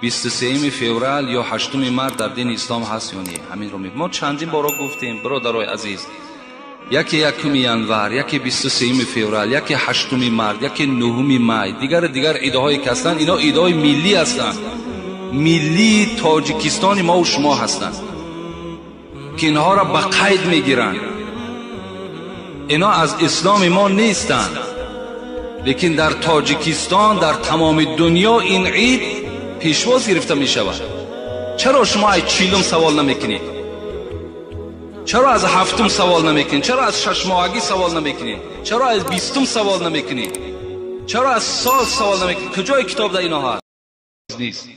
23 феврал ё 8 март дар дини ислом ҳаст ё не? Ҳамин ро мо чандин бора гуфтем, бародарои азиз. Яке 1 январ, яке 23 феврал, яке 8 март, яке 9 май, дигар идҳое ки ҳастанд, ино идҳои миллӣ ҳастанд. Миллии Тоҷикистони мо ва шумо ҳастанд, ки инҳоро ба қайд мегиранд. Ино аз исломи мо нестанд, лекин дар Тоҷикистон, дар тамоми дунё ин ид пешвоз гирифта мешавад. Чаро шумо аз 40 савол намекунед? Чаро аз 7 савол намекунед? Чаро аз 6 моҳагӣ савол намекунед? Чаро аз 20 савол намекунед? Чаро аз сол савол намекунед? Куҷои китоб дар ино ҳаст? Нест.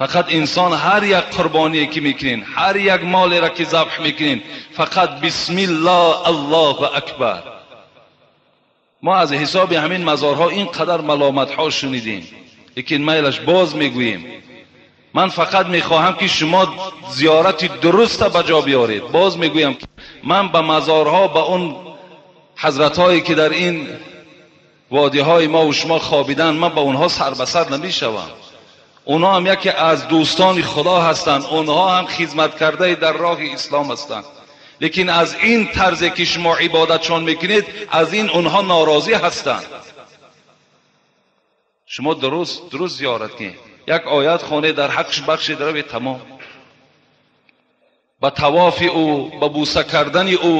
Фақат инсон ҳар як қурбоние ки мекунед, ҳар як молеро ки забҳ мекунед, фақат бисмиллоҳ, аллоҳу акбар. Мо аз ҳисоби ҳамин мазорҳо ин қадар маломатҳо шунидем, лекин майлаш боз мегӯем. Ман фақат мехоҳам ки шумо зиёрати дуруста ба ҷо биёред. Боз мегӯям, ман ба мазорҳо, ба он ҳазратҳое ки дар ин водиҳои мо ва шумо хобиданд, ман ба онҳо сар ба сар намешавам. Онҳо ҳам яке аз дӯстони Худо ҳастанд, онҳо ҳам хизматкардаи дар роҳи ислом ҳастанд, лекин аз ин тарзе ки шумо ибодатшон мекунед, аз ин онҳо норозӣ ҳастанд. Шумо дуруст зиёрат кунед, як оят хонед, дар ҳаққаш бахшед, равед, тамом. Ба тавофи ӯ, ба бӯса кардани ӯ,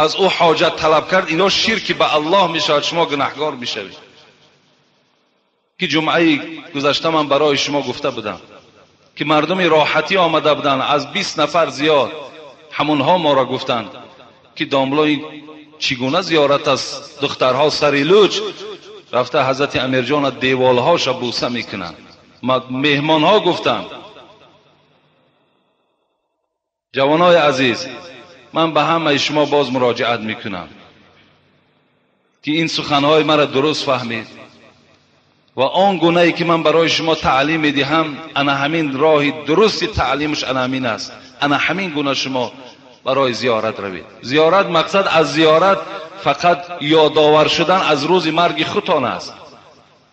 аз ӯ ҳоҷат талаб кард, ино ширки ба Аллоҳ мешавад, шумо гунаҳгор мешавед. Ки ҷумъаи гузашта ман барои шумо гуфта будам ки мардуми роҳатӣ омада буданд, аз 20 нафар зиёд. Ҳамонҳо моро гуфтанд ки домлои чӣ гуна зиёрат аст, духтарҳо сари луч рафта ҳазрати Амирҷона деволҳоша бӯса мекунанд. Меҳмонҳо гуфтанд. Ҷавонои азиз, ман ба ҳамаи шумо боз муроҷиат мекунам ки ин суханҳои маро дуруст фаҳмед ва он гунае ки ман барои шумо таълим медиҳам, ана ҳамин роҳи дурусти таълимаш ана ҳамин аст. Ана ҳамин гуна шумо барои зиёрат равед. Зиёрат, мақсад аз зиёрат фақат ёдовар шудан аз рӯзи марги худтон аст,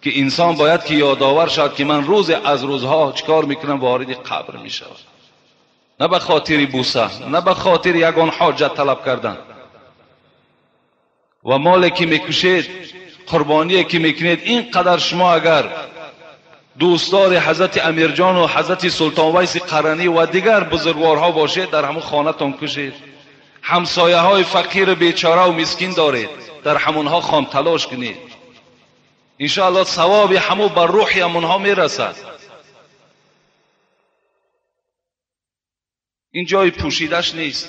ки инсон бояд ки ёдовар шавад ки ман рӯзе аз рӯзҳо чикор мекунам, вориди қабр мешавам. На ба хотири бӯса, на ба хотири ягон ҳоҷат талаб кардан. Ва моле ки мекушед, қурбоние ки мекунед, ин қадар шумо агар дӯстдори ҳазрати Амирҷон ва ҳазрати Султон Вайси Қаранӣ ва дигар бузургворҳо бошед, дар ҳамон хонатон кушед. Ҳамсояҳои фақиру бечора ва мискин доред, дар ҳамонҳо хом талош кунед. Иншоаллоҳ савоби ҳамон бар рӯҳи ҳамонҳо мерасад. Ин ҷои пӯшидаш нест.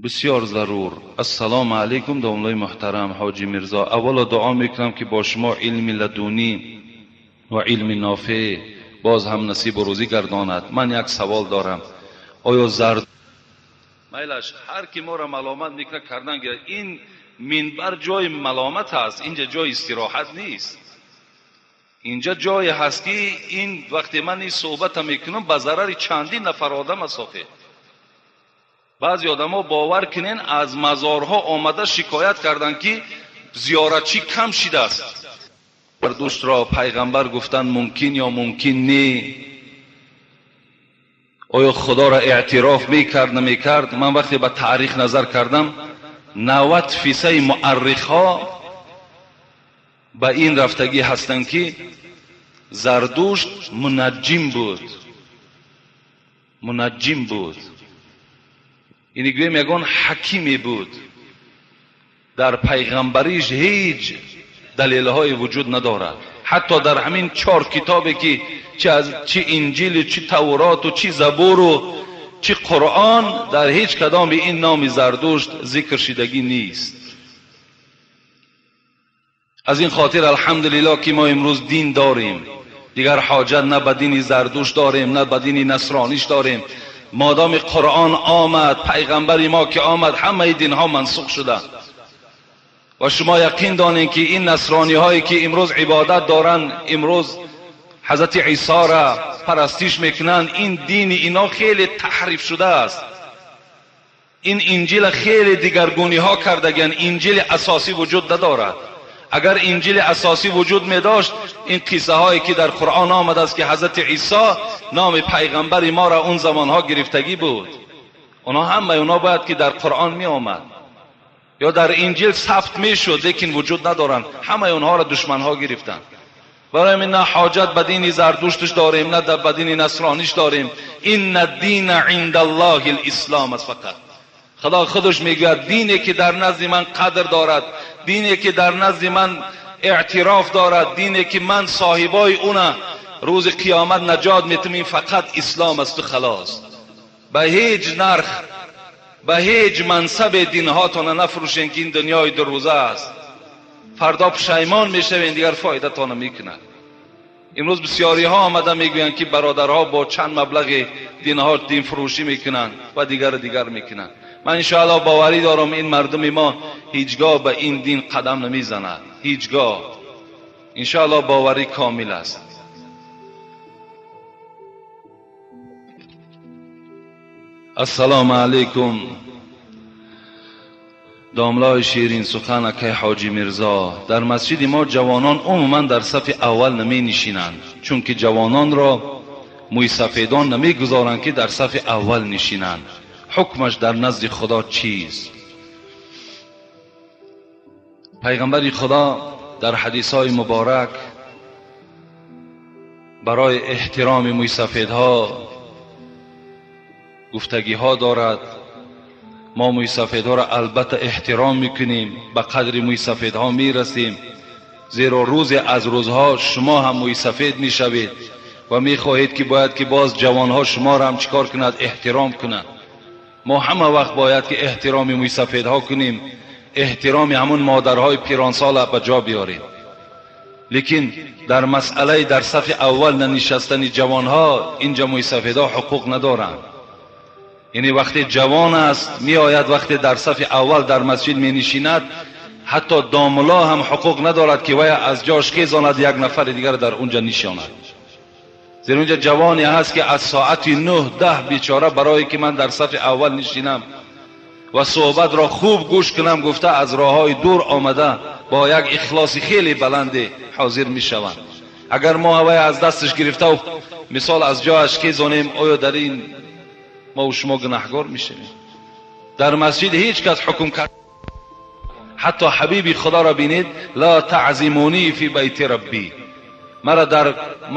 Бисёр зарур. Ассалому алайкум, домлаи муҳтарам ҳоҷи Мирзо. Аввало дуо мекунам ки бо шумо илми ладунӣ ва илми нофеъ боз ҳам насибу рӯзӣ гардонад. Ман як савол дорам. Оё майлаш ҳар ки моро маломат мекунад кардан гирад. Ин минбар ҷои маломат аст, инҷа ҷои истироҳат нест. Инҷа ҷое ҳаст ки ин вақте ман ин суҳбата мекунам ба зарари чандин нафар одам аст. Охир баъзе одамо бовар кунен, аз мазорҳо омада шикоят карданд ки зиёратчӣ кам шидааст. Зардуштро пайғамбар гуфтан мумкин ё мумкин не? Оё Худоро эътироф мекард, намекард? Ман вақте ба таърих назар кардам, 90% муаррихҳо ба ин рафтагӣ ҳастанд ки Зардушт мунаҷҷим буд. Мунаҷҷим буд. Ини гӯем ягон ҳакиме буд. Дар пайғамбариш ҳеҷ далелҳое вуҷуд надорад. Ҳатто дар ҳамин 4 китобе ки чи Инҷилу чи Тавроту чи Забуру чи Қуръон, дар ҳеҷ кадоми ин номи Зардушт зикр шидагӣ нест. Аз ин хотир алҳамдулиллоҳ ки мо имрӯз дин дорем. Дигар ҳоҷат на ба дини Зардушт дорем, на ба дини насрониш дорем. Модоми Қуръон омад, пайғамбари мо ки омад, ҳамаи динҳо мансух шуданд. Ва шумо яқин донед ки ин насрониҳое ки имрӯз ибодат доранд, имрӯз ҳазрати Исоро парастиш мекунанд, ин дини ино хеле таҳриф шудааст. Ин инҷил хеле дигаргуниҳо кардагианд. Инҷили асосӣ вуҷуд надорад. Агар инҷили асосӣ вуҷуд медошт, ин қиссаҳое ки дар Қуръон омадааст ки ҳазрати Исо номи пайғамбари моро он замонҳо гирифтагӣ буд, онҳо ҳамаи онҳо бояд ки дар Қуръон меомад ё дар инҷил сабт мешуд, лекин вуҷуд надоранд. Ҳамаи онҳоро душманҳо гирифтанд. Барои ҳамин на ҳоҷат ба дини Зардуштш дорем, на ба дини насрониш дорем. Инна дина инда Аллоҳи лислом аст фақат. Худо худаш мегӯяд дине ки дар назди ман қадр дорад, дине ки дар назди ман эътироф дорад, дине ки ман соҳибои уна рӯзи қиёмат наҷот метам, ин фақат ислом аст ва халос. Ба ҳеҷ нарх, ба ҳеҷ мансабе динҳотона нафурӯшен ки ин дунёи дурӯза аст. Фардо пушаймон мешавен, дигар фоидатона мекунад. Имрӯз бисёриҳо омада мегӯянд ки бародарҳо бо чанд маблағи динҳо динфурӯшӣ мекунанд ва дигару дигар мекунанд. Ман иншоаллоҳ боварӣ дорам ин мардуми мо ҳеҷгоҳ ба ин дин қадам намезанад. Ҳеҷгоҳ. Иншоаллоҳ боварӣ комил аст. Ассалому алайкум. Домлаи ширин сухан акай Ҳоҷи Мирзо. Дар масҷиди мо ҷавонон умуман дар сафи аввал наменишинанд, чунки ҷавононро мӯйсафедон намегузоранд ки дар сафи аввал нишинанд. Ҳукмаш дар назди Худо чист? Пайғамбари Худо дар ҳадисҳои муборак барои эҳтироми мӯйсафедҳо гуфтагиҳо дорад. Мо мӯйсафедҳоро албатта эҳтиром мекунем, ба қадри мӯйсафедҳо мерасем, зеро рӯзе аз рӯзҳо шумо ҳам мӯйсафед мешавед ва мехоҳед ки бояд ки боз ҷавонҳо шуморо ҳам чӣ кор кунад? Эҳтиром кунад. Мо ҳама вақт бояд ки эҳтироми мӯйсафедҳо кунем, эҳтироми ҳамун модарҳои пиронсола ба ҷо биёрем. Лекин дар масъалаи дар сафи аввал нанишастани ҷавонҳо инҷа мӯйсафедҳо ҳуқуқ надоранд. Яъне вақте ҷавон аст меояд, вақте дар сафи аввал дар масҷид менишинад, ҳатто домулло ҳам ҳуқуқ надорад ки вай аз ҷош хезонад як нафари дигар дар унҷа нишонад. Зеро унҷа ҷавоне ҳаст ки аз соати 9-10 бечора барое ки ман дар сафи аввал нишинам ва суҳбатро хуб гӯш кунам гуфта аз роҳҳои дур омада бо як ихлоси хеле баланде ҳозир мешаванд. Агар мо вай аз дасташ гирифта мисол аз ҷояш хезонем, оё дар ин мо ва шумо гунаҳгор мешавем? Дар масҷид ҳеҷ кас ҳукм кард. Ҳатто ҳабиби Худоро бинед, ла таъзимунӣ фи байти раббӣ, маро дар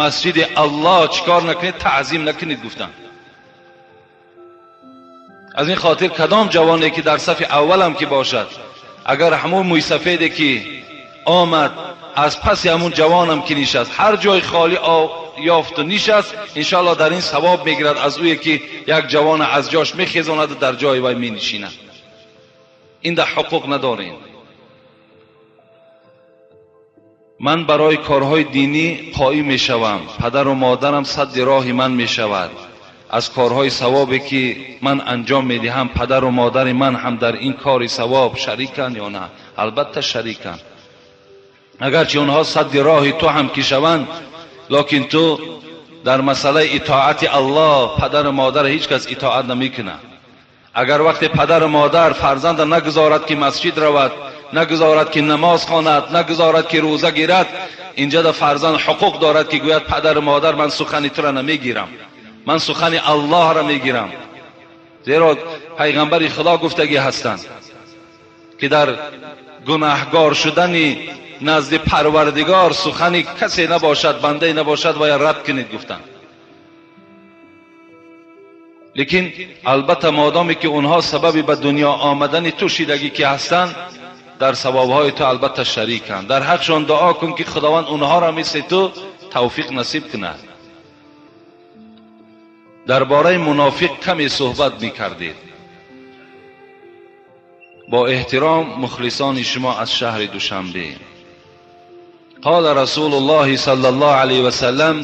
масҷиди Аллоҳ чӣ кор накунед? Таъзим накунед гуфтанд. Аз ин хотир кадом ҷавоне ки дар сафи аввалам ки бошад, агар ҳамун мӯйсафеде ки омад аз паси ҳамун ҷавонам ки нишаст, ҳар ҷои холӣ ёфту нишаст, иншоаллоҳ дар ин савоб мегирад аз ӯе ки як ҷавон аз ҷош мехезонаду дар ҷои вай менишинад. Ин дар ҳуқуқ надорем. Ман барои корҳои динӣ қоим мешавам, падару модарам садди роҳи ман мешавад. Аз корҳои савобе ки ман анҷом медиҳам, падару модари ман ҳам дар ин кори савоб шариканд ё на? Албатта шариканд. Агарчи онҳо садди роҳи ту ҳам ки шаванд, лекин ту дар масъалаи итоати Аллоҳ падару модар ҳеҷ кас итоат намекунад. Агар вақте падару модар фарзанда нагузорад ки масҷид равад, нагузорад ки намоз хонад, нагузорад ки рӯза гирад, инҷа да фарзанд ҳуқуқ дорад ки гӯяд падару модар ман сухани тура намегирам, ман сухани Аллоҳро мегирам. Зеро пайғамбари Худо гуфтагӣ ҳастанд ки дар гунаҳгор шудани назди Парвардигор сухани касе набошад, бандае набошад, бояд рад кунед гуфтанд. Лекин албатта модоме ки онҳо сабаби ба дунё омадани ту шидагӣ ки ҳастанд, дар савобҳои ту албатта шариканд. Дар ҳақшон дуо кун ки Худованд онҳоро мисли ту тавфиқ насиб кунад. Дар бораи мунофиқ каме суҳбат мекардед. Бо эҳтиром мухлисони шумо аз шаҳри Душанбе. قال رسول الله صلى الله عليه وسلم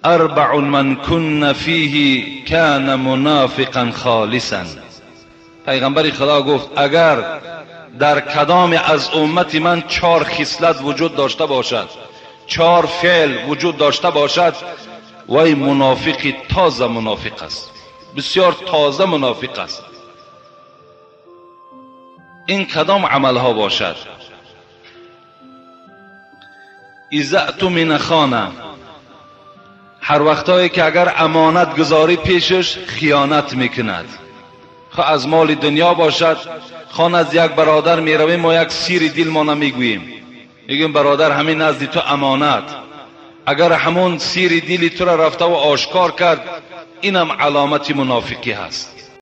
اربع من كن فيه كان منافقا خالصا. پیغمبر خدا گفت اگر در کدام از امت من 4 خصلت وجود داشته باشد، 4 فعل وجود داشته باشد، وای منافقی تازه منافق است، بسیار تازه منافق است. این کدام عملها باشد؟ اذا اؤتمن خانه، هر وقتایی که اگر امانت گذاری پیشش خیانت میکند، خواه از مال دنیا باشد، خواه از یک برادر میرویم ما یک سیر دل ما نمیگوییم، میگیم برادر همین نزد تو امانت، اگر همون سیر دلی تو را رفته و آشکار کرد، اینم علامت منافقی هست.